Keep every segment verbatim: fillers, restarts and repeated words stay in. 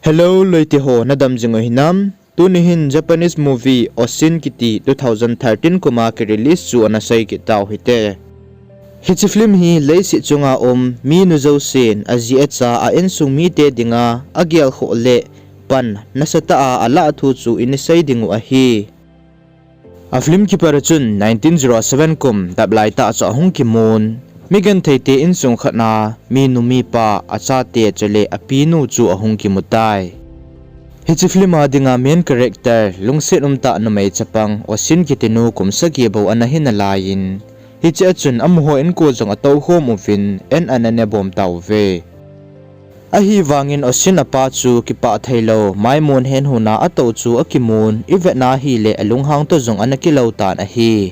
Hello, loite ho, nadam jing u hinam? Tuni hin Japanese movie Osin kiti two thousand thirteen kum a ki release chu ana sei kit tau hite. Hiche film hi leiset chunga um minu jousen aji acha a insung mite dinga agelkhoh le pan nasatah a alah thu chu ina sei ding u ahi. A film kipat a chun nineteen zero seven kum daplai tah chu ahung kimun, mi gentheite insung khat a minu mipa, achate chule apinu chu ahung kimu tai. Hiche film a dinga main character lungset umtah numei chapang Osin kitinu kum sagi bou ana hi nalaiyin, hiche a chun amaho inko jong atoukhom uvin, an ana nebom tauve. Ahivangin Osin apa chu kipah theilou, maimon hen huna atou chu akimun, ivetna hile alunghang toh jong ana kilou tan ahi.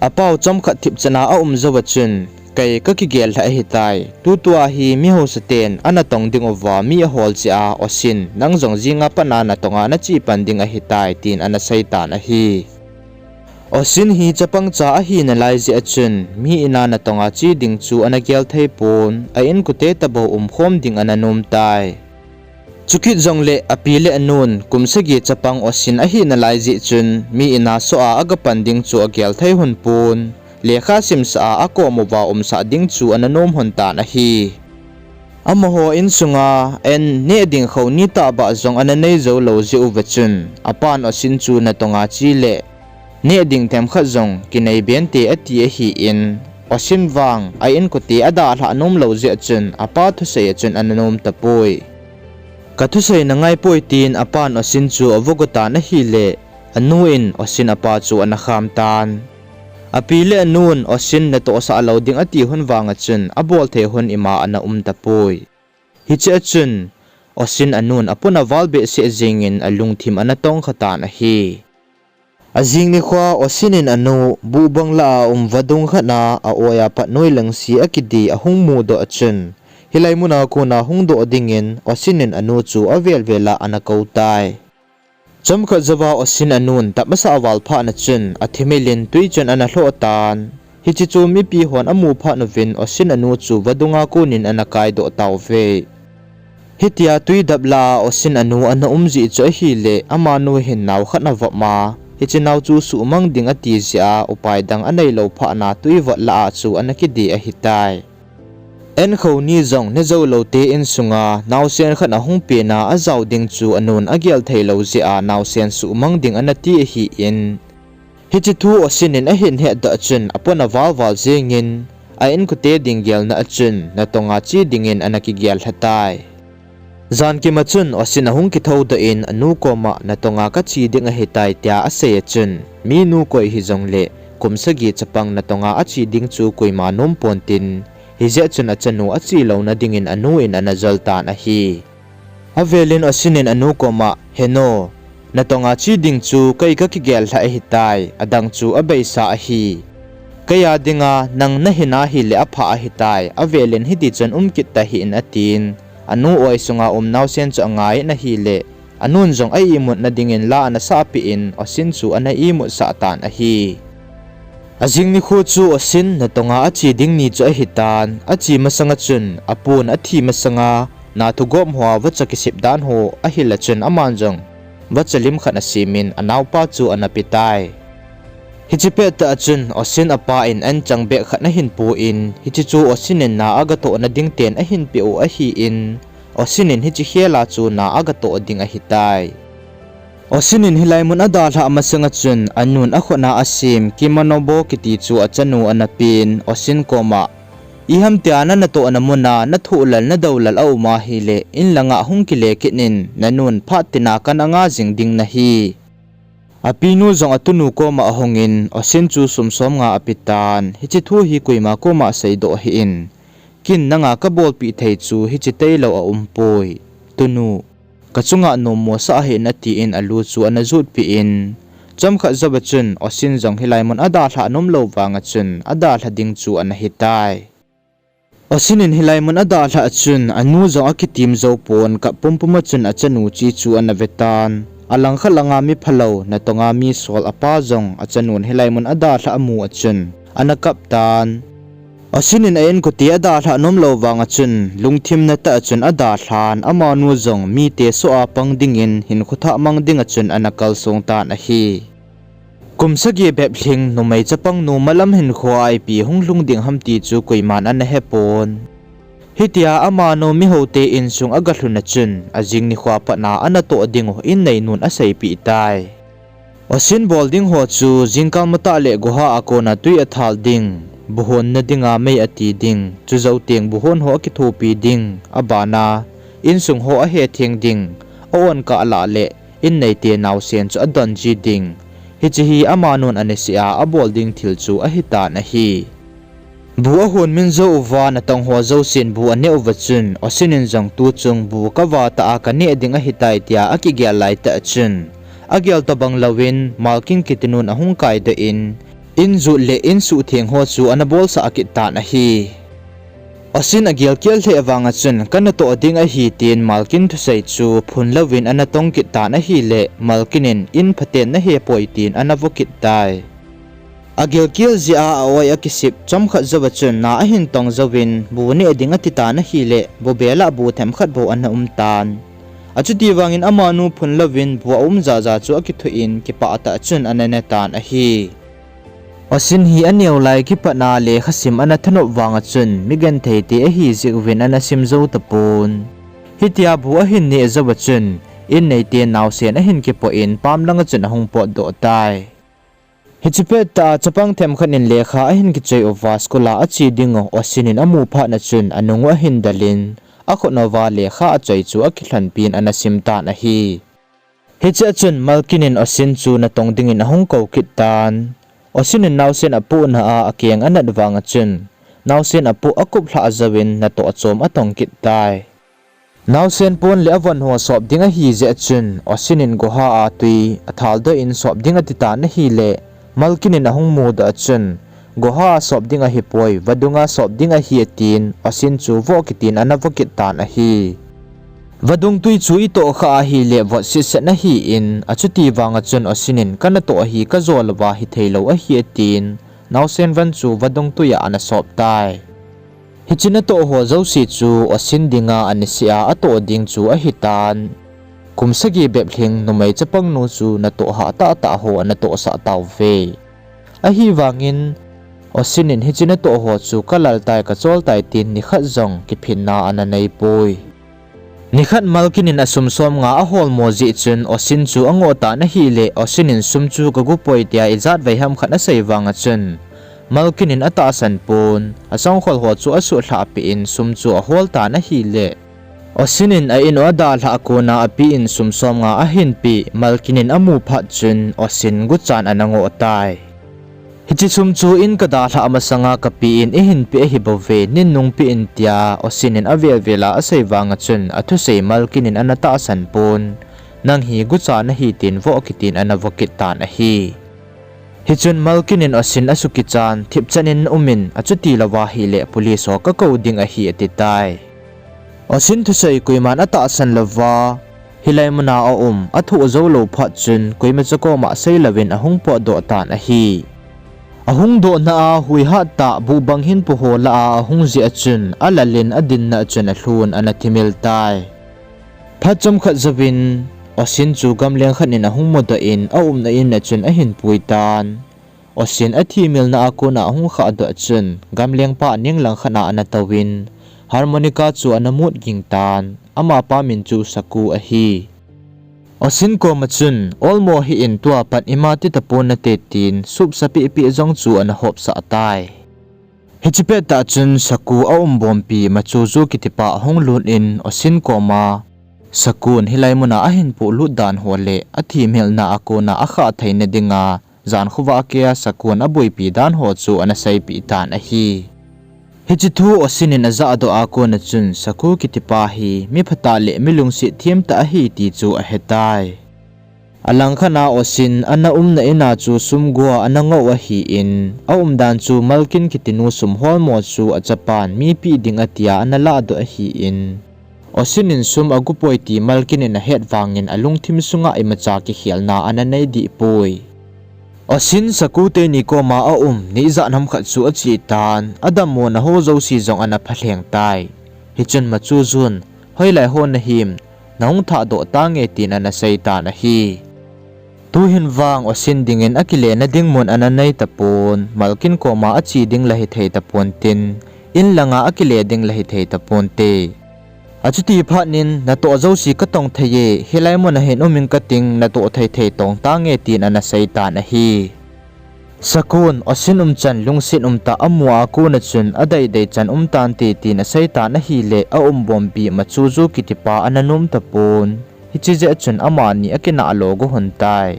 Apau chomkhat thipchan a aum jouva chun, kei kakigel lheh ahitai, tutua hi mi hausaten ana tong ding uva mi ahol jeh a, Osin, nang jong jinga pat a natonga nache pan ding ahitai, tin ana sei tan ahi. Osin hi chapang cha ahi nalai jeh a chun, mi ina natonga che ding chu ana gel thei pon, a inkote tobou umkhom ding ana nom tai. Chukit jongle api le anun kum sagi chapang Osin ahi nalai jeh chun, mi ina soh a aga pan ding chu agel thei lhon pon, lekha simsah a akom uva umsah ding chu ana nom lhon tan ahi. Amaho insunga an neh ding khouni tahbeh jong ana nei jou lou jeh uva chun, apan Osin chu natonga che le neh ding themkhat jong kinei bente ati ahin, Osin vang a inkote adalhah nom lou jeh a chun, apa thusei a chun ana nom tapoi. Kathusei nangai poi, tin apan Osin chu avoh go tan ahile, anu in Osin apa chu ana kham tan. Api le anun Osin natohsah lou ding ati lhon vanga chun, abol thei lhon ima ana um tapoi. Hiche a chun, Osin anun apon aval behseh jengin alungthim ana tongkha tan ahi. Ajing nikhoa Osin in anu buhbang lah a um vadung khat a, a-oi a pat noi lengse akidi ahung mudoh a chun, hilai muna kona hungdoh dingin Osin in anu chu avel vel a ana kou tai. Chomkhat jouva Osin anun tap asah val phat na chun, athimil in twi chun ana lhoh tan. Hiche chu mipi hon amu phat uvin Osin anu chu vadunga konin ana kaidoh tauve. Hitia twi dap lah a Osin anu ana um jeh chu ahile, amanu hin nao khat avop a, hiche nao chu suhmang ding ati jeh a, upai dang anei lou phat na twi vot lah a chu ana kidi ahitai. An khouni jong ne jou lou te insunga naosen khat ahung pen a, ajao ding chu anun agel thei lou jeh a, naosen suhmang ding ana ti ahin. Hiche thu Osin in ahin hetdoh a chun, apon aval val jengin, a inkote ding gelna a chun, natonga che dingin ana kigel lha tai. Jan kima chun Osin ahung kithoudoh in, anu koma natonga kache ding ahitai tia asei a chun, minu koi hijongle, kum sagi chapang natonga ache ding chu koima nom pon tin, hijeh chun achanu ache louna dingin anu in ana jol tan ahi. Avel in Osin in anu koma, henu, natonga che ding chu kei kakigel lha ahitai, adang chu abeisa ahi. Kei a dinga nang nahin ahile apha ahitai, avel in hiti chun um kit tahih in atin, anu oi sunga um naosen chu angai in ahile, anun jong a-imutna dingin la ana sahpeh in, Osin chu ana imutsah tan ahi. Ajing nikho chu Osin natonga ache ding ni chu ahitan, ache masanga chun, apun athi masanga, na thugop hoa vacha kisep dan ho ahil a chun aman jong, vacha lim khat asemin anaopa chu ana pe tai. Hiche pettah a chun Osin apa in anchang bag khat ahin pon, hiche chu Osin in na agatohna ding ten ahin peh u ahin, Osin in hiche khel a chu na agatoh ding ahitai. Osin in hilai mun adalhah masanga chun anun akhutna asem kimono bo kiti chu achanu ana pen, Osin koma, iham tia nanatohna muna nathoh lal nadou lal aum ahile, in langa hung kile kit in, nanun phat tina kana nga jing ding nahi. Apinu jong atunu koma ahungin, Osin chu sum somnga apetan, hiche thu hi koima koma seidoh hih in. Kin nanga kabolpeh thei chu hiche tailou aumpoi. Tunu, kachunga nommo sah hih in atin alu chu ana jutpeh in, chomkhat jouva chun Osin jong hilai mun adalhah nomlou vanga chun adalha ding chu ana hitai. Osin in hilai mun adalhah chun anu jong akitim joupon, kap pumpum a chun achanu che chu ana vetan. Alangkhat langa mi phalou, natonga mi sol apa jong achanun hilai mun adalhah amu a chun ana kaptan. Osin in a inkote adalhah nomlou vang a chun, lungthim natah a chun adalhan, amanu jong mite soh a pang dingin hinkho thah mang ding a chun ana kalsong tan ahi. Kum sagi bep lhing numei chapangnu malam hinkho a ipi hung lhung ding ham ti chu koiman ana hepon. Hitia amanu mihoute insung agalhun a chun, ajing nikho a pat a anatoh ding u inneinun aseipeh tai. Osin bol ding ho chu jingkah matah le gohah a kona twi athal ding, bu honna dinga mei ati ding, chujou teng bu hon ho akithopi ding, abana insung ho ahetheng ding, a-on kah lah le inneite naosen chu adonji ding. Hiche hi amanun aniseh a abol ding thil chu ahitan ahi. Bu ahon min jou uva natong ho jousen bu aneh uva chun, Osin in jong tuchung bu kava tah a kaneh ding ahitai tia akigel laitah a chun, agel tobang louvin Malkin kitinun ahung kaidoh in, injot le insuhtheng ho chu ana bolsah kit tan ahi. Osin agel kel lheh vang a chun, kanatoh ding ahi tin Malkin thusei chu phun louvin ana tong kit tan ahile, Malkin in in phaten nahepoi tin ana vo kit tai. Agilkel jeh a a-oi akisip chomkhat jouva chun na ahin tong jouvin, bu neh ding atitan ahile, bu bel a bu themkhat bou ana umtan. Achuti vangin amanu phun louvin bu aum jaja chu akithoh in kipah tah chun ana netan ahi. Osin hi aneo lai kipat a lekha sim ana thanop vang a chun, migenthei te ahi jeh uvin ana sim jou tapon. Hitia bu ahin neh jouva chun, inneite naosen ahin kipoh in pam langa chun ahung potdoh tai. Hiche pettah a chapang themkhat in lekha ahin kichoi uva school a ache dingu Osin in amu phat na chun anung u ahin del in, akhut uva lekha achoi chu akilhonpin ana sim tan ahi. Hichea chun Malkin in Osin chu natong dingin ahung kou kit tan. Osin in naosen apohna a akeng anat vang a chun, naosen apoh akup lhah jouvin natoh chom atong kit tai. Naosen pon le avon ho sop ding ahi jeh a chun, Osin in goha a twi athaldoh in sop ding atitan ahile, Malkin in ahung mudoh a chun, goha a sop ding ahipoi, vadunga sop ding ahi atin, Osin chu voh kitin ana vo kit tan ahi. Vadung twi chu itoh khah ahile vot sitset ahin, achuti vang a chun Osin in kanatoh ahi, kajo louva hitheilou ahi atin, naosen van chu vadung twi a ana sop tai. Hiche natoh ho jouse chu Osin dinga aniseh a atoh ding chu ahitan. Kum sagi bep lhing numei chapangnu chu natoh hah tahtah ho ana tohsah tauve. Ahivangin, Osin in hiche natoh ho chu kalal tai kachol tai tin nikhat jong kiphinna ana neipoi. Nikhat Malkin in asum somnga aholmo jeh chun Osin chu angoh tan ahile, Osin in sum chu kagupoi tia ijat vei ham khat asei vang a chun, Malkin in atahsan pon, asangkhol ho chu asuhlhah peh in sum chu ahol tan ahile, Osin in a in u adalhah a kona api in sum somnga ahinpeh, Malkin in amu phat chun Osin guchan ana ngoh tai. Hiche sum chu in kadalhah masanga kapi in eihin peh ahibouve, nin nungpeh in tia Osin in avel vel a asei vang a chun, athusei Malkin in ana tahsan pon, nang hi gucha nahi tin voh kitin ana vo kit tan ahi. Hichun Malkin in Osin asukichan, thipchan in umin, achuti louva ahile police ho kakou ding ahi atitai. Osin thusei koiman atahsan louva, hilai muna aum, athoh joulou phat chun koimacha koma seilouvin ahung potdoh tan ahi. Ahung dohna a hui hattah buhbang hinpo ho lah a ahung jeh a chun, alal in adinna a chun alhun ana thimil tai. Phat chomkhat jouvin, Osin chu gamleng khat in ahung mudoh in, aumna in a chun ahin puitan. Osin athimilna a kona ahung khahdoh a chun, gamlengpa ninglang khat a ana touvin, harmonica chu ana mut gingtan, amapa min chu Saku ahi. Osin koma chun, olmo hih in tua pat ima titapon nate tin, supsapeh peh jong chu ana hopsah tai. Hiche pettah chun Saku aumbompi Machuju kitipa ahung lut in Osin koma, Sakun hilai muna ahin pohlut dan ho le athimilna a kona akhah theina dinga, jan khovah a keiya Sakun aboipi dan ho chu ana seipeh tan ahi. Hiche thu Osin in ajahdoh a kona chun Saku kitipa hi mi phatah le mi lungset themtah ahi ti chu ahetai. Alangkhat a Osin ana umna in a chu sum go a ana ngoh ahin, aumdan chu Malkin kitinu sum holmo chu achapan mipeh ding atia ana lahdoh ahin, Osin in sum agupoi ti Malkin in ahet vangin alungthim sunga imacha kikhelna ana nei dehpoi. Osin Saku teni koma aum, ni ijat ham khat chu ache tan, adammo na ho jouse jong ana phalheng tai. Hichun Machuju in, hoilai ho nahim, nahung thahdoh tange tin ana sei tan ahi. Tuhin vang Osin dingin akile na ding mun ana nei tapon, Malkin koma ache ding la hithei tapon tin, in langa akile ding la hithei tapon te. Achuti phat in, natoh jouse katong thei e, hilai mun a hin um ing kating, natoh thei thei tong tange tin ana sei tan ahi. Sakun, Osin umchan lungset umtah amu a kona chun, adei dei chan um tante tin asei tan ahile, aum bompi Machuju kitipa ana nom tapon. Hiche jeh chun amani akinah lo go hon tai.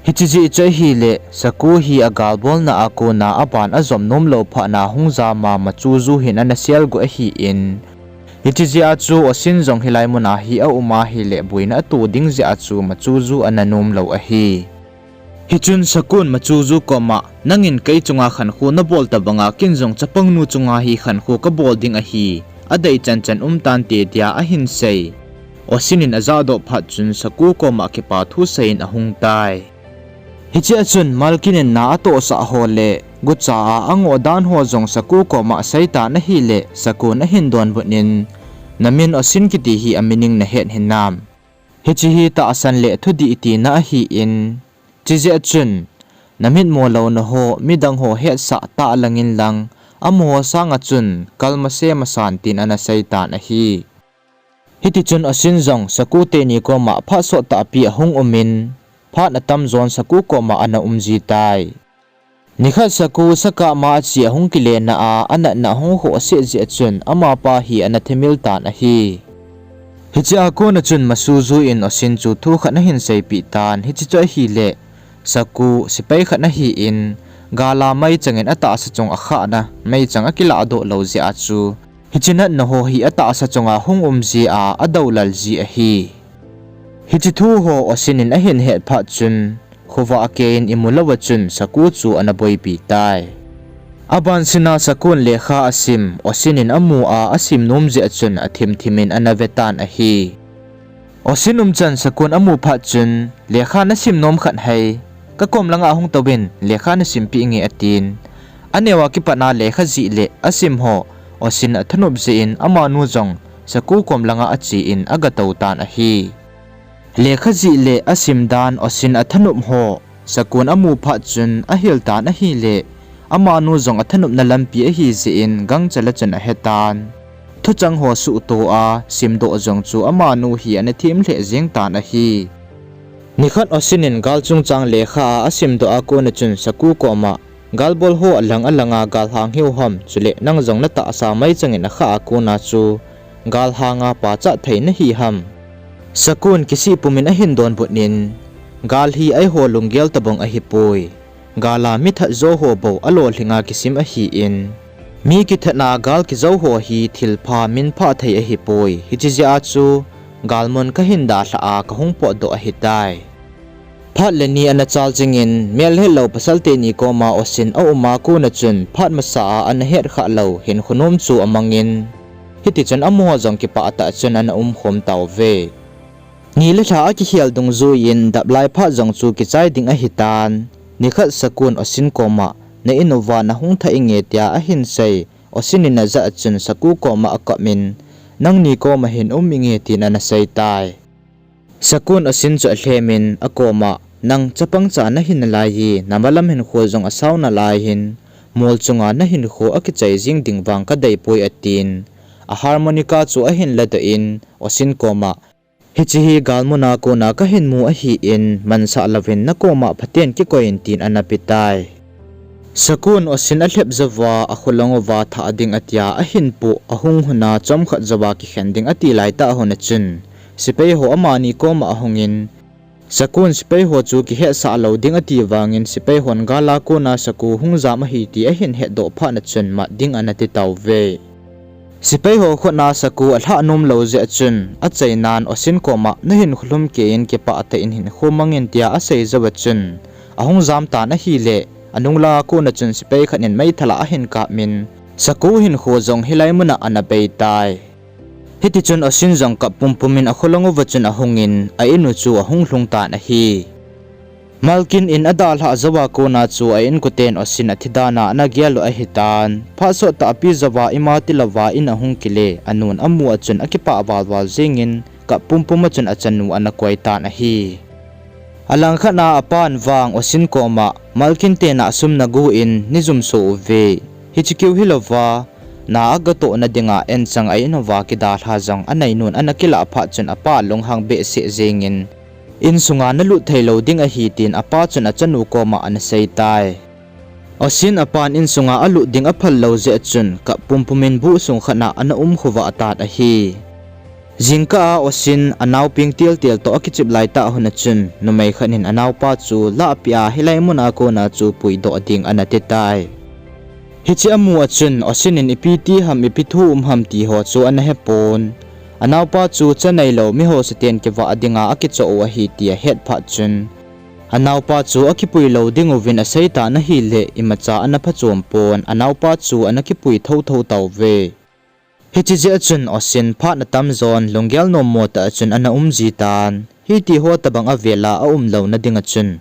Hiche jeh chu ahile, Saku hi agalbolna a kona aban ajom nom lou phat na hung jam a Machuju hin ana sel go ahin. Hiche jeh a chu Osin jong hilai mun a hi aum ahile, boina ato ding jeh a chu Machuju ana nom lou ahi. Hichun Sakun Machuju koma, nangin kei chunga khankho nabol tabanga ken jong chapang nu chunga hi khankho kabol ding ahi, adei chan chan um tante tia ahin sei. Osin in ajahdoh phat chun Saku koma kipa thu seiyin ahung tai. Hiche a chun Malkin in na atohsah ho le gucha a angoh dan ho jong Saku koma asei tan ahile, Sakun ahin donbut in, namin Osin kiti hi a meaning nahet hinam? Hiche hi tahsan le thudih tina ahin, chujeh a chun, namitmo louna ho midang ho hetsah tah langin lang, amaho sanga chun kalmase masan tin ana sei tan ahi. Hitichun Osin jong Saku teni koma phat sot tahpi ahung umin, phat atamjon Saku koma ana umji tai. Nikhat Saku sakah ma a che ahung kilena a, anatna ahung khoh seh jeh a chun amapa hi ana thimil tan ahi. Hiche a kona chun Machuju in Osin chu thu khat ahin seipeh tan, hiche chu ahile, Saku sepai khat ahin, gala meichang in atahsa chung akhahna meichang akilahdoh lou jeh a chu, hiche natna ho hi atahsa chunga hung um jia adoulal ji ahi. Hiche thu ho Osin in ahin het phat chun, khovah a keiyin imu louva chun Saku chu ana boipi tai. Abansina Sakun lekha asim, Osin in amu a asim nom jeh a chun athim thim in ana ve tan ahi. Osin umchan Sakun amu phat chun, lekha nasim nom khat hei, kakom langa hung touvin lekha nasimpeh inge atin. Aneo a kipatna lekha jih le asim ho Osin athanop jeh in amanu jong Saku kom langa ache in agatou tan ahi. Lekha jih le asim dan Osin athanop ho Sakun amu phat chun ahil tan ahile, amanu jong athanopna lampi ahi jeh in gangchel a chun ahetan. Thuchang ho suhto a simdoh jong chu amanu hi ana them lheh jeng tan ahi. Nikhat Osin in gal chungchang lekha a asimdoh a kona chun Saku koma, galbol ho alang alanga galhang hiu ham, chule nang jong natahsa meichang in akhah a kona chu galhang a pachat thei nahi ham? Sakun kisih pumin ahin donbut in, gal hi eiho lunggel tobang ahipoi. Gal a mithat jo ho bou alolhinga kisim ahin, mi kithatna gal kijou ho hi thilpha minpha thei ahipoi. Hiche jeh a chu galmun kahin dalhah a kahung potdoh ahitai. Phat le ni ana chal jingin, melhetlou pasal teni koma Osin aum a kona chun phat masa a ana hetkhah lou hinkho nom chu amangin, hitichun amaho jong kipah tah chun ana umkhom tauve. Ni le lha akikhel dungjuiyin daplai phat jong chu kichai ding ahitan. Nikhat Sakun Osin koma, na in uva nahung thah inge tia ahin sei, Osin in ajah a chun Saku koma akap in, nangni koma hin um inge tin ana sei tai. Sakun Osin chu alhem in akoma, nang chapang cha nahi nalai hi, namalam hinkho jong asao nalai hin, mol chunga nahinkho akichai jing ding vang kadeipoi atin, a harmonica chu ahin ladoh in, Osin koma, hiche hi galmun a kona kahin mu ahin, mansah louvin nakoma phaten kikoi in tin ana petai. Sakun Osin alhep jouva, akholong uva thah ding atia ahin poh, ahung huna chomkhat jouva kikhen ding ati laitah hun a chun, sepai ho amani koma ahungin, Sakun sepai ho chu kihetsah lou ding ati vangin sepai hon gal a kona Saku hung jam ahi ti ahin hetdoh phat a chun mat ding ana ti tauve. Sepai ho khut a Saku alhah nom lou jeh a chun, achainan Osin koma, nahinkho lhum kei in kipah tah in hinkho mangin tia asei jou a chun, ahung jam tan ahile, anung langa kona chun sepai khat in meithal a ahin kap in, Saku hinkho jong hilai muna ana bei tai. Hitichun Osin jong kap pumpum in akholong uva chun ahungin, a in u chu ahung lhung tan ahi. Malkin in adalhah jouva kona chu a inkoten Osin athi dan a ana gel u ahitan. Phat sot tah pi jouva ima tilouva in ahung kile, anun amu a chun akipah valval jingin, kap pumpum a chun achanu ana koi tan ahi. Alangkhat a apan vang Osin koma, Malkin tena sum nagu in neijumso uve. Hiche keu hilouva, na agatohna dinga enchang a in uva kidalha jong aneinun ana kilah phat chun apa lunghang behseh jingin, insunga nalut theilou ding ahi tin apa chun achanu koma ana seitai. Osin apan insunga alut ding aphal lou jeh chun kap pumpum in buh sung khat a ana umkhovah tan ahi. Jingkah a Osin anaopeng tiltil toh akichep laitah hun a chun numei khat in anaopa chu lahpeh a hilai muna kona chu puidoh ding ana titai. Hiche amu a chun Osin in ipi ti ham ipi thu um ham ti ho chu ana hepon. Anaopa chu cha neilou miho saten kivah dinga akichoh u ahi ti ahet phat chun, anaopa chu akipui lou ding uvin aseitan ahile imacha ana phachom pon, anaopa chu ana kipui thotho tauve. Hiche jeh a chun Osin phat atamjon lunggel nommo tah a chun ana umji tan. Hitiho tobang avel a aumlouna dinga chun,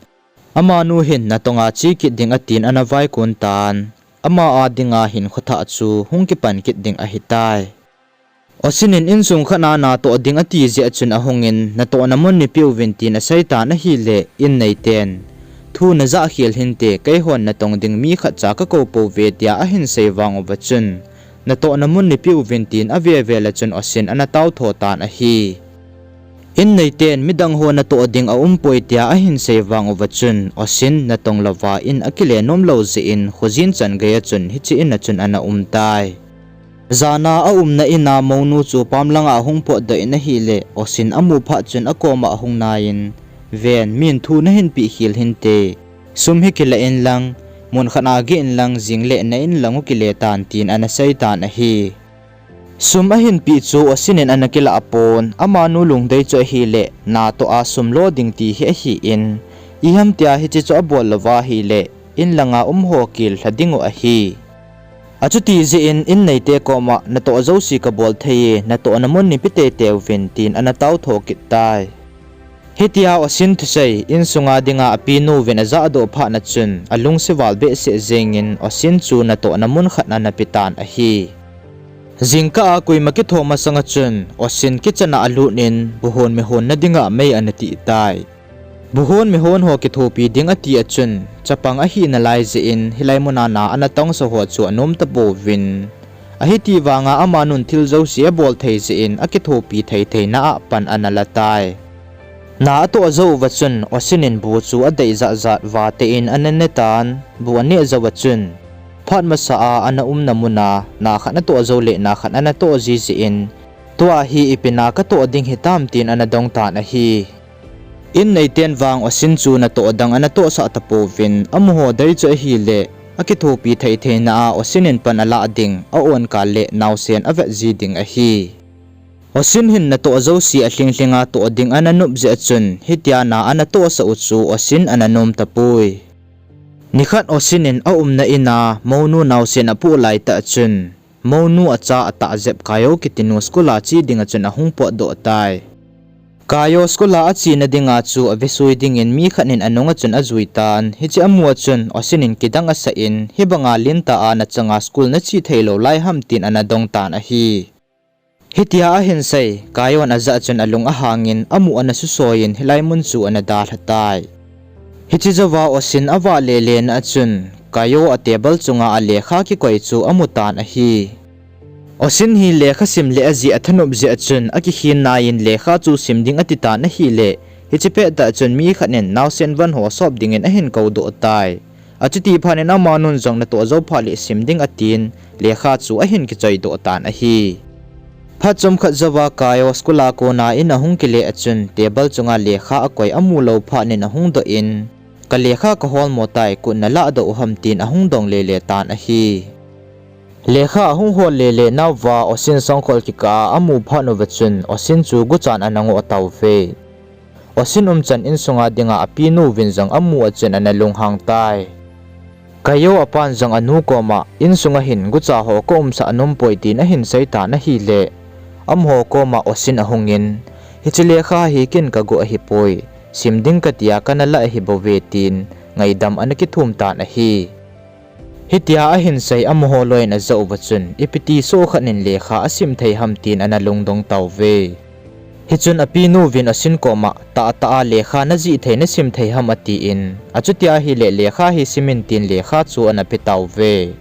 amanu hin natonga che kit ding atin ana vaikon tan. Ama a dinga hinkho thah chu hung kipan kit ding ahitai. Osin in insung khat a natoh ding ati jeh a chun ahungin, natohna mun neipeh uvin tin aseitan ahile, in neiten, thu najah khel hinte, keihon natong ding mi khatcha kakou pouve tia ahin sei vang uva chun, natohna mun neipeh uvin tin avevel a chun Osin ana taotho tan ahi. In neiten midang ho natoh ding aumpoi tia ahin sei vang uva chun, Osin natong louva in akile nomlou jeh in, khojin chan gei a chun hiche in a chun ana umtai. Jana aumna in a mounu chu pam langa ahung potdoh in ahile, Osin amu phat chun akoma ahung naiyin, ven, min thu nahin peh khel hinte. Sum hi kila inlang, mun khat a geh inlang, jingle na in lang u kile tan tin ana seitan ahi. Sum ahin peh chu Osin in ana kilah pon, amanu lungdei chu ahile, natoh a sum lo ding ti hi ahin, iham tia hiche chu abol louva ahile, in langa umho kel lha ding u ahi. Achuti jeh in, in neite koma, natoh jouse kabol thei e, natohna mun neipe teitei uvin tin ana taotho kit tai. Hitia Osin thusei, insunga dinga apinu vin ajahdoh phat na chun, alungse val behseh jengin, Osin chu natohna mun khat ana pe tan ahi. Jingkah a koima kitho masanga chun, Osin kitchen a alut in, buhon mihon na dinga mei ana ti tai. Buhon mihon ho kithopi ding ati a chun, chapang ahi nalai jeh in, hilai muna na ana tongsa ho chu anom tapouvin. Ahiti vanga amanun thil jouse abol thei jeh in, akithopi thei theina a pan ana la tai. Na atoh jou uva chun, Osin in bu chu adei jat jat vate in ana ne tan, bu aneh jou a chun, phat masa a ana umna muna, na khat atoh jou le na khat ana toh ji jeh in, tua hi ipi na katoh ding hitam tin ana dong tan ahi. In neiten vang Osin chu natoh dang ana tohsah tapouvin, amaho dei chu ahile, akithopi thei theina a Osin in pan alah ding, a-on kal le naosen avet ji ding ahi. Osin hin natoh jouse alhing lhing a toh ding ana nop jeh a chun, hitia na ana tohsah u chu Osin ana nom tapoi. Nikhat Osin in aumna in a, mounu naosen apoh laitah chun, mounu acha atah jep Kaio kitinu school a che ding a chun ahung potdoh tai. Kaio school a achena dinga chu avesui dingin mi khat in anung a chun ajui tan, hiche amu a chun Osin in kidang asah in, hibanga lentah a nachanga school nache theilou lai ham tin ana dong tan ahi. Hitia ahin sei, Kaion ajah chun alung ahangin, amu ana susoiyin, hilai mun chu ana dalha tai. Hiche jouva Osin avah lele na a chun, Kaio a table chunga alekha kikoi chu amu tan ahi. Osin hi lekha sim le ajeh athanop jeh a chun, akikhen naiyin lekha chu sim ding ati tan ahile, hiche pettah chun mi khat in naosen van ho sop dingin ahin koudoh tai. Achuti phat in amanun jong natoh jou phat le sim ding atin, lekha chu ahin kichoidoh tan ahi. Phat chomkhat jouva Kaio school a kona in ahung kile a chun, table chunga lekha akoi amu lou phat in ahung doh in, ka lekha kaholmo tai, koi in nalahdoh u ham tin ahung dong lele tan ahi. Lekha ahung hol lele nauva Osin songkhol kikah a amu phat uva chun, Osin chu guchan ana ngoh tauve. Osin umchan insunga dinga apinu vin jong amu a chun ana lunghang tai. Kaio apan jong anu koma, insunga hin gucha ho kaumsah anompoi tin ahin sei tan ahile, amaho koma Osin ahungin, hiche lekha hi ken kagu ahipoi. sim ding katia kana lah ahi bouve tin ngaidam ana kithum tan ahi. Hitia ahin sei amaho loiyin ajah uva chun, ipiti soh khat in lekha asim thei ham tin ana lungdong tauve. Hichun apinu vin Osin koma, tahtah a lekha najih thei nasim thei ham atin, achutia ahile lekha hi simin tin lekha chu ana pe tauve.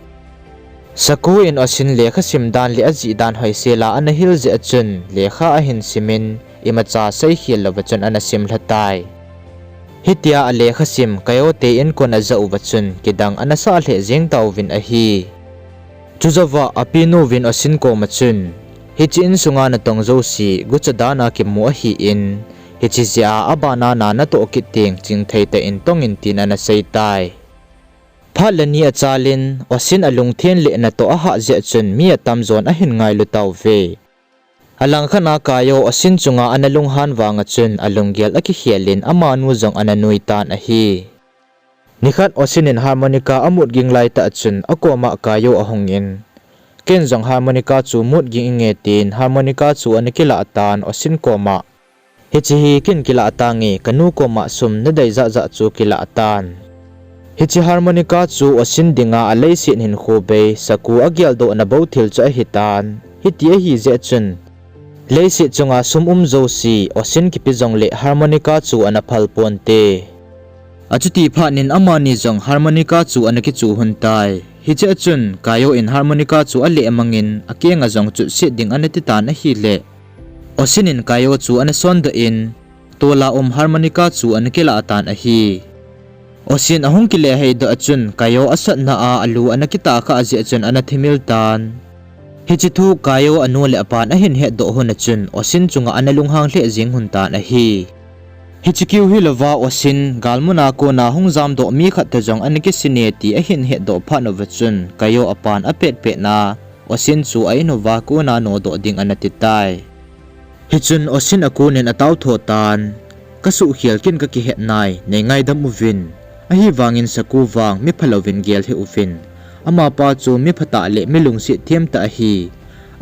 Saku in Osin lekha sim dan le ajih dan hoisela ana hil jeh a chun, lekha ahin simin, imacha seikhel louva chun ana sim lha tai. Hitia alekha sim Kayo te in kon ajah uva chun, kidang ana sah lheh jeng tauvin ahi. Chujouva apinu vin Osin koma chun, hiche insunga natong jouse gucha dana kimu ahin, hiche jeh a abana na natoh kit teng chingthei tah in tongin tin ana sei tai. Phat le ni achalin, Osin alungthen le natoh ahah jeh a chun mi atamjon ahin ngailu tauve. Alangkhat a Kayo Osin chunga ana lunghan vanga chun alunggel akikhel in amanu jong ana nuitan ahi. Nikhat Osin in harmonica amut ging laitah a chun akoma Kayo ahungin, ken jong harmonica chu mut ging inge tin harmonica chu ana kilah tan Osin koma, hiche hi ken kilah tange, kanu koma sum nadei jahjah chu kilah tan. Hiche harmonica chu Osin dinga aleiset hinkho bei, Saku ageldohna bou thil chu ahitan. Hiti ahijeh chun, leiset chunga sum um jouse, Osin kipe jongle harmonica chu ana phal ponte. Achuti phatnin amani jong harmonica chu ana kichu lhon tai. Hichea chun, Kayo in harmonica chu aleh mangin, akenga jong chutset ding ana titan ahile, Osin in Kayo chu ana sondoh in, tola um harmonica chu ana kilah tan ahi. Osin ahung kile heidoh a chun, Kayo asatna a alu ana kitah khah jeh a chun ana thimil tan. Hiche thu Kayo anu le apan ahin hetdoh lhon a chun, Osin chunga ana lunghang lheh jeng lhon tan ahi. Hiche keu hilouva Osin, galmuna kona hung jamdoh mi khat toh jong ana kisine ti ahin hetdoh phat uva chun, Kayo apan apetpetna, Osin chu a-in uva kona nodoh ding ana titai. Hichun Osin akonin ataotho tan, kasuhkhel ken kakihet nai, nei ngaidam uvin. Ahivangin Saku vang mipha louvin gel hih uvin. Amapa chu miphatah le milungset themtah ahi.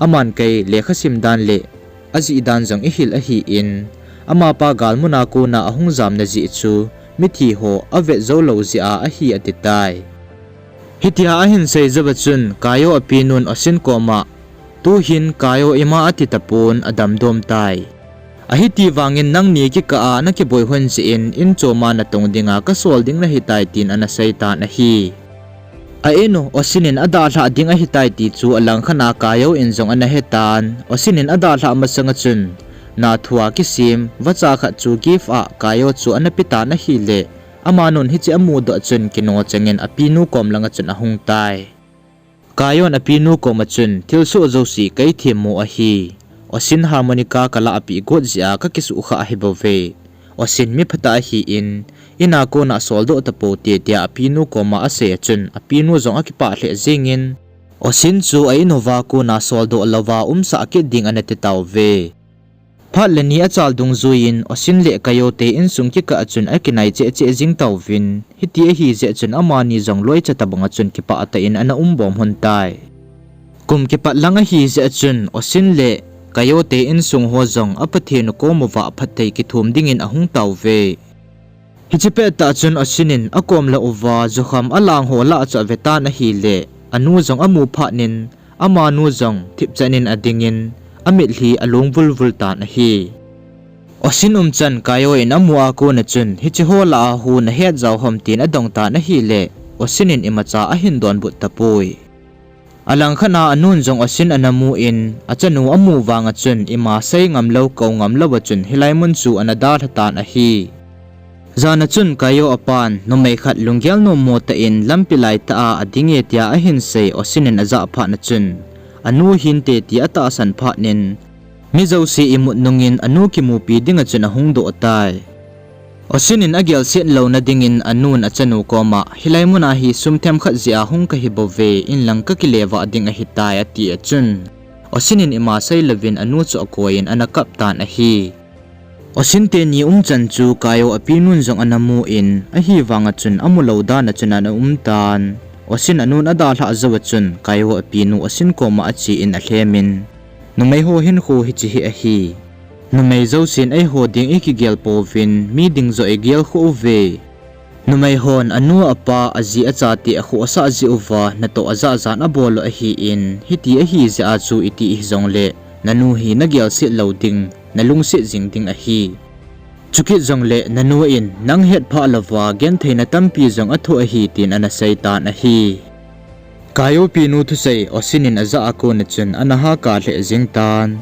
Aman kei lekha sim dan le ajih dan jong ihil ahin, amapa galmuna kona ahung jamna jeh chu mithi ho avet joulou jeh a ahi atitai. Hitia ahin sei jouva chun Kayo apinun Osin koma, tuhin Kayo ima ati tapon adamdom tai. Ahiti vangin nangni kikah a nakiboi lhon jeh in inchoma natong dinga kasol ding nahitai tin ana seitan ahi. A-in u Osin in adalhah ding ahitai ti chu alangkhat a Kayo in jong ana hetan, Osin in adalhah masanga chun, nathua kisem vacha khat chu gift a Kayo chu ana petan ahile, amanun hiche amudoh chun kino chengin apinu kom langa chun ahung tai. Kayon apinu koma chun, thilsoh jouse kaithemmo ahi. Osin harmonica kalahpeh got jeh a kakisuhkhah ahibouve. Osin miphatah ahin, ina kona soldoh tapoute tia apinu koma asei a chun, apinu jong akipah lheh jengin, Osin chu a-in uva kona soldoh louva umsah kit ding ana titauve. Phat le ni achal dungjuiyin Osin le Kayo te insung kikah a chun akinai cheh cheh jing tauvin, hiti ahijeh chun amani jong loicha tobanga chun kipah tah in ana umbom lhon tai. Kum kipat lang ahijeh a chun Osin le Kayo te insung ho jong a Pathen u kom uva phatthei kithum dingin ahung tauve. Hiche pettah chun Osin in akom lah uva jukham alangho lah chu avetan ahile, anu jong amu phatnin, amanu jong thipchan in adingin, amitlhi alung vulvul tan ahi. Osin umchan Kayo in amu a kona chun, hicheho lah a hu nahet jao ham tin adong tan ahile, Osin in imacha ahin donbut tapoi. Alangkhat a anun jong Osin ana mun, achanu amu vanga chun ima sei ngamlou kou ngamlou a chun hilai mun chu ana dalha tan ahi. Jana chun Kayo apan numei khat lunggel nommo tah in lampi laitah a adinge tia ahinsei Osin in ajah phatna chun, anu hinte ti atahsan phatnin, mi jouse imut nungin anu kimupi dinga chun ahung doh tai. Osin in agelset louna dingin anun achanu koma, hilai muna hi sum themkhat jeh a hung kahibouve, inlang kakile vah ding ahitai, ati a chun, Osin in ima seilouvin anu chu akoiyin ana kap tan ahi. Osin teni umchan chu Kayo apinun jong ana mun, ahivanga chun amulou dan a chun ana umtan. Osin anun adalhah jouva chun Kayo apinu Osin koma achen alhemin, numeiho hinkho hiche hi ahi. Numei jousen eiho ding ikigel pouvin, mi ding joh igel khou ve. Numei hon anu apa, aji achate akhohsah jeh uva natoh ajahjan abol u ahin, hiti ahi jeh a chu iti hijongle, nanu hi nagelset lou ding, nalungset jing ding ahi. Chukit jongle nanu in nang hetphah louva gentheina tampi jong athoh ahi tin ana seitan ahi. Kaio pinu thusei Osin in ajah a kona chun ana hahsa lheh jeng tan.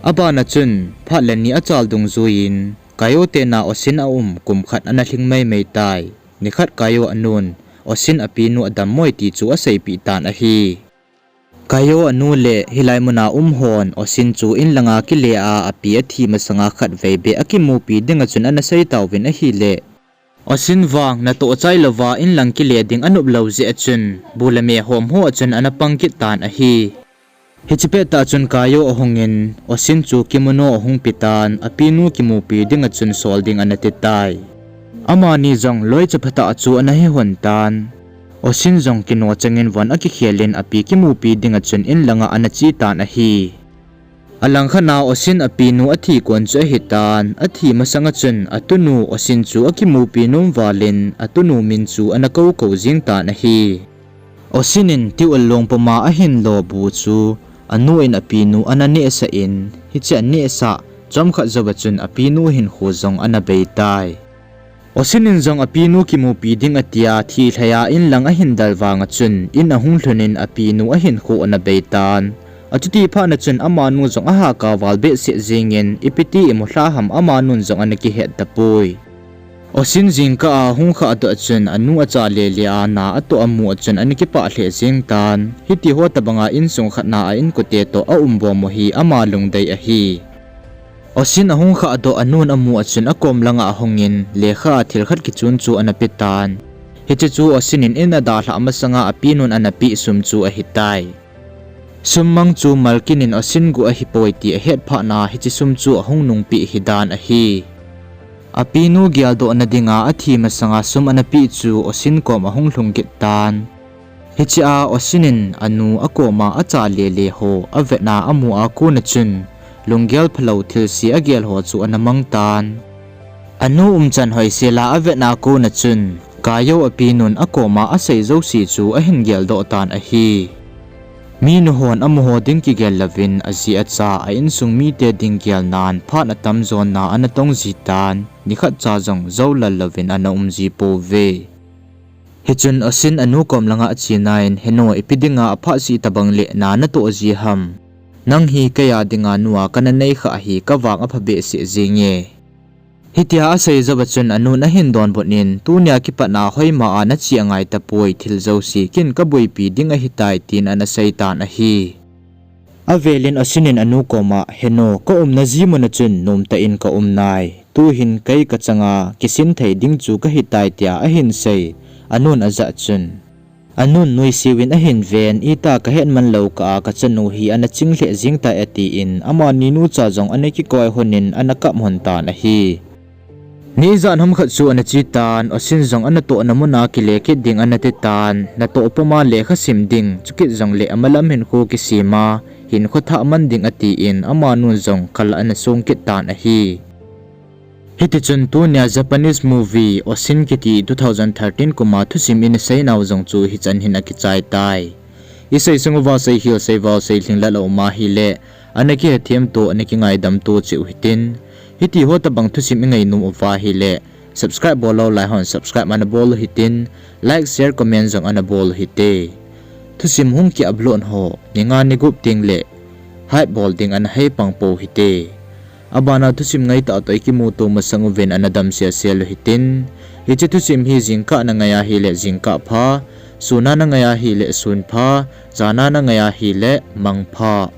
Abana chun phat le ni achal dungjuiyin, Kaio tena Osin aum kum khat ana lhing maimai tai. Nikhat Kaio anun, Osin apinu adammoi ti chu aseipeh tan ahi. Kaio anu le hilai muna um hon Osin chu inlanga kile a api athi masanga khatvei beh akimupi dinga chun ana seitauvin ahile, Osin vang natoh chai louva inlang kile ding anop lou jeh a chun, bu le me hom ho a chun ana pang kit tan ahi. Hiche pettah chun Kaio ahungin, Osin chu kimono ahung petan, apinu kimupi dinga chun sol ding ana titai. Amani jong loi chaphatah chu ana hihon tan. Osin jong kino changin von akikhel in api kimupi dinga chun inlanga ana chetan ahi. Alangkhat a Osin apinu athi kon chu ahitan, athi masanga chun atunu Osin chu akimupi nom valin atunu min chu ana koukou jeng tan ahi. Osin in tiul long puma ahin lo bu chu anu in apinu ana nehsah in, hiche anehsah chomkhat jouva chun apinu hinkho jong ana beitai. Osin in jong apinu kimupi ding atia, thilhai a inlang ahin del vanga chun, in ahung lhunin apinu ahinkho ana beitan. Achuti phatna chun amanu jong ahahsa val behseh jengin, ipiti imu lha ham amanun jong ana kihet tapoi. Osin jingkah a hung khahdoh chun anu acha lele a na atoh amu a chun ana kipah lheh jeng tan. Hitiho tobanga insung khatna a inkote toh aum bom u hi ama lungdei ahi. Osin ahung khahdoh anun amu a chun akom langa ahungin lekha a thil khat kichun chu ana petan. Hiche chu Osin in in adalhah masanga apinun ana peh sum chu ahitai. Sum mang chu Malkin in Osin guh ahipoi ti ahet phatna hiche sum chu ahung nungpeh hidan ahi. Apinu geldohna dinga athi masanga sum ana peh chu Osin kom ahung lhung kit tan. Hichea Osin in anu akoma acha lele ho avetna amu a kona chun, lunggel phalou thilse agel ho chu ana mang tan. Anu umchan hoisela avetna kona chun, Kaio apinun akoma asei jouse chu ahin geldoh tan ahi. Minu hon amaho ding kigel louvin aji acha a insung mite ding gelnan phat atam jonna ana tong jitan, nikhat cha jong joulal louvin ana um ji pouve. Hichun Osin anu kom langa achena in, Heno, ipi dinga aphat seh tobang le na natoh ji ham? Nang hi keiya dinga nu a kana neikhah hi kavang apha behseh jenge. Hitia asei jouva chun anun ahin donbut in, Tunia kipatna hoima a nache angai tapoi, thil jouse ken kaboipi ding ahitai, tin ana seitan ahi. Avelin Osin in anu koma, Heno, kaumna ji muna chun nomtah in kaum nai. Tuhin kei kachanga kisin thei ding chu kahitai, tia ahin sei. Anun ajah chun, anun nuisiuvin ahin ven, Ita kahet man lou kah a kachanu hi ana ching lheh jeng tai, atin, amani nucha jong ana kikoi lhonin ana kap lhon tan ahi. Ni ijat ham khat chu ana chetan, Osin jong anatohna muna kile kit ding ana titan, natoh puma lekha sim ding, chukit jongle amalam hinkho kisem a, hinkho thah man ding atin, amanun jong kal ana song kit tan ahi. Hitichun tunia Japanese movie Osin kiti two thousand thirteen kuma thusim ina seinau jong chu hichan hin akichai tai. Isei sung uva seihil, seival, seilhing lal aum ahile, ana kihethem to, ana kingaidam to cheh u hitin. Hitiho tobang thusim ingainom uva ahile, subscribe bol lou lai hon subscribe ana bol u hitin, like, share, comment jong ana bol u hite. Thusim hung ki-upload ho, ni nga ni gup tengle, hype bol ding ana hei pang pou hite. Abana thusim ngaitah toh ikimuto masang uvin ana damsel sel u hitin. Hiche thusim hi jingkah nangai ahile jingkah pha, sun a nangai ahile sun pha, jan a nangai ahile mang pha.